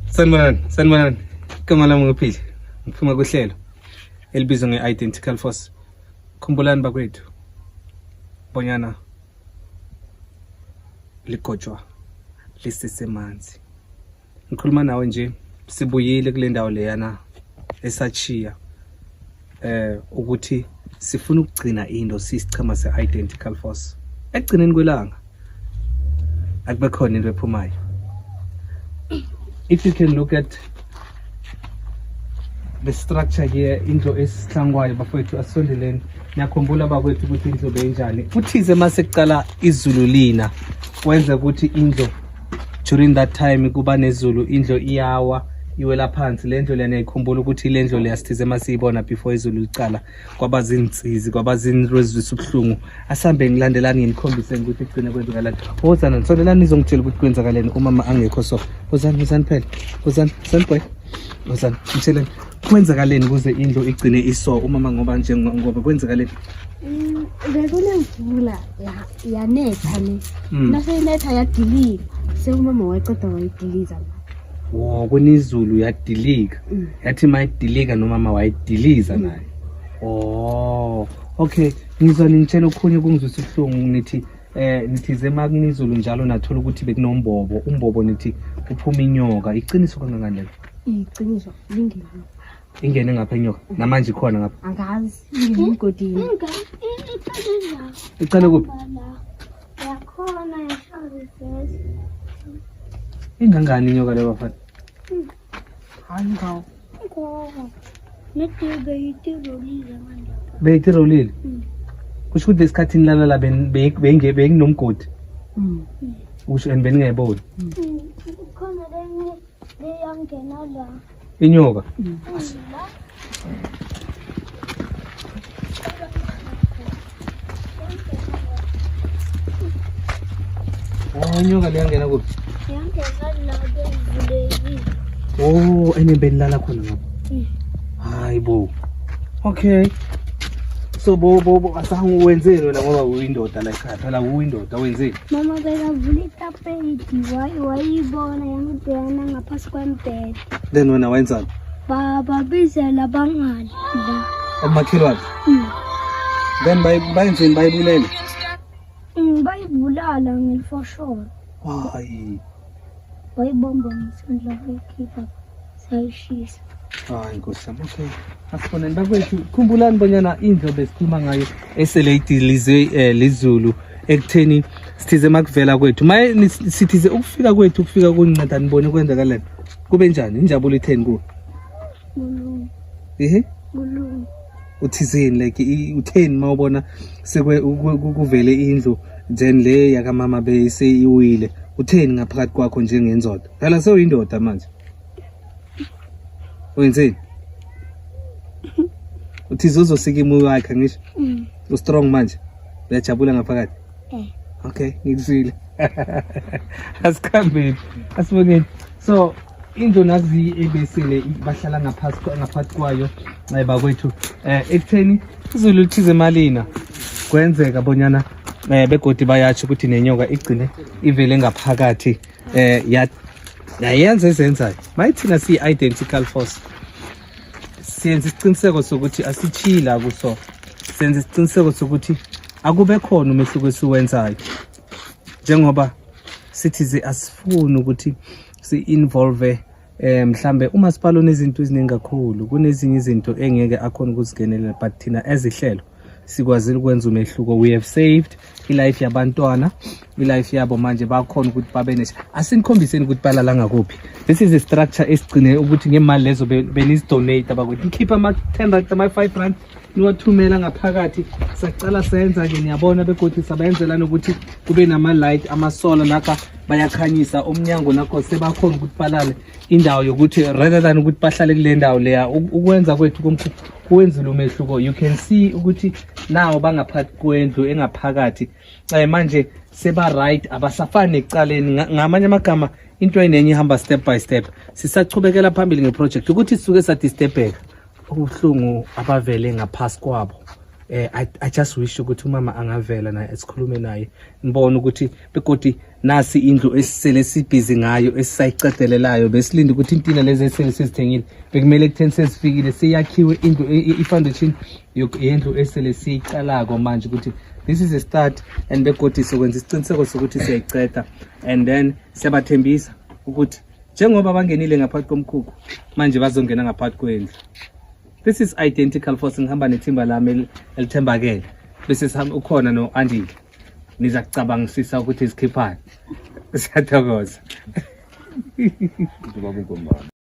Sanibonani, sanibonani. Igama lami nguPhili. Ngiphuma kuhlelo elibizwa nge-Identical Force. Khumbulani bakwethu bonyana ligotshwa lisesemanzi. Ngikhuluma nawe nje sibuyile kule ndawo leyana esachiya ukuthi sifuna ukugcina into sisichema se-Identical Force. Ekugcineni kwelanga akube khona into ephumayo. If you can look at the structure here, indlu esihlangwayo bafowethu, asondeleni. Niyakhumbula bakwethu ukuthi indlu beyinjani. Kuthize mase kuqala izulu lina, kwenza ukuthi indlu during that time kuba nezulu, indlu iyawa iwela phansi. Le ndlu lena ikhumbula ukuthi le ndlu leya sithize masiyibona before izulu licala, kwaba zinsizi, kwaba zinto ezizwisa ubuhlungu. Asambe ngilandelani nginikhombise ukuthi kugcine kwenzakalani. Wozana, nisondelani nizongitshela ukuthi kwenzakaleni umama angekho. So wozani, wozani phela, wozani, wozani boy, wozani, ngitsheleni kwenzakaleni kuze indlu igcine iso umama, ngoba nje ngoba kwenzakaleni. Bekunemvula yanetha ne. Naseyinetha yadilika. Sekumama wayeceda wayidiliza. Wo, kunizulu yadilika. Yathi mayidilika nomama wayidiliza naye. Oh, okay. Ngizwa ningitshela okhunye okungizwisa ubuhlungu, nithi nithize makunizulu njalo nathola ukuthi bekunombobo, umbobo nithi kuphuma inyoka. Iqiniso kangakanani lelo? Iqiniso lingene. Ingene ngapha inyoka. Namanje ikhona ngapha. Angazi ingene emgodini. Icale kuphi? Yakhona yashaya. Ingangani inyoka leyo bafana? Hayi ngawo. Ngoba beyitibolile manje. Beyitirolile. Kusho ukuthi lesikhathi nilala la benginomgodi. Kusho and beningayiboni. Khona lenye leyangena la. Inyoka. La. Oh, inyoka leyangena kuphi? Yangena la beyivulekile. Oh, ene benilala khona ngapha. Hayi bo. Okay. So bo bo bo asange wenzeni wena ngoba uyindoda la ekhaya, phela uyindoda wenzeni? Mama bekavula itapeti wayibona yangibhekana ngaphasi kwembhede. Then wena wenzani? Bababizela abangani la. Omakhelwane. Then bayenzeni, bayibulele? Bayibulala ngelifosholo. Hayi. Bayibamba ngesandla bayikhipha sayishisa. Hayi Nkosi yami. Okay. Asiboneni bakwethu, khumbulani bonyana indlu besikhuluma ngayo esele idilizwe lizulu ekutheni sithize makuvela kwethu. Maye sithize ukufika kwethu, ukufika kunceda nibone kwenzakaleni. Kube njani? Injabulo itheni kuwe? Kulungu. Ehe. Kulungu. Uthizeni like utheni mawubona sekwe kuvele indlu then le yakamama beseyiwile, utheni ngaphakathi kwakho njengenzoda? Phela sewuyindoda manje. Wenzeni? Uthize uzosika imuyo wakhe ngisho. U-strong manje. Uyajabula ngaphakathi. Okay, ngikuzwile. Asikhambeni. Asiboneni. So indlu nazi ebesele bahlala ngaphasi ngaphakathi kwayo bakwethu ekutheni izulu lithize emalina kwenzeka bonyana begodi bayatsho ukuthi nenyoka igcine ivele ngaphakathi yayenza ezenzayo. Mayithina siyi-Identical Force siyenza isiqiniseko sokuthi asitshila kuso, senza isiqiniseko sokuthi akube khona umehluko esiwenzayo, njengoba sithi ze asifuni ukuthi si-involve mhlambe umasipala unezinto eziningi kakhulu, kunezinye izinto engeke akhona ukuzingenelela, but thina ezihlelo sikwazile ukwenza umehluko. We have saved i-life yabantwana, i-life yabo manje bakhona ukuthi babe ne asinikhombiseni ukuthi balala ngakuphi. This is a structure esigcine ukuthi ngemali lezo benizidonate abakwethu, nikhipha ama-10 rand, ama-5 rand, niwathumela ngaphakathi. Sacala senza nje niyabona, begodwa sabenzela nokuthi kube nama-light amasola nakha bayakhanyisa umnyango, nakho sebakhona ukuthi balale indawo yokuthi rather than ukuthi bahlale kule ndawo leya. Ukwenza kwethu komkhukhu kuwenzile umehluko. You can see ukuthi nawo bangaphakathi kwendlu engaphakathi manje seba right, abasafani ekucaleni. Ngamanye amagama into enenye ihamba step by step. Sisachubekela phambili ngeproject ukuthi sisuke sadisturbeka ubuhlungu abavele ngaphasi kwabo. I just wish ukuthi umama angavela naye esikhulume naye, nibone ukuthi begodi nasi indlu esisele sibhizi ngayo esisayicedelelayo. Besilinde ukuthi intina lezi esele sizithengile bekumele kutheni sezifikile, seyakhiwe indlu, i-foundation yendlu esele siyiqalako manje, ukuthi this is a start and begodi sokwenza isiqiniseko sokuthi siyayiceda. And then siyabathembisa ukuthi njengoba bangenile ngaphakathi komkhukhu, manje bazongena ngaphakathi kwendlu. This is identical force. Ngihamba nethimba lami elithembakele, bese sihamba ukhona no-Andile. Niza kucabangisisa ukuthi zikhiphani. Siyathokoza. Ubaba uNkombane.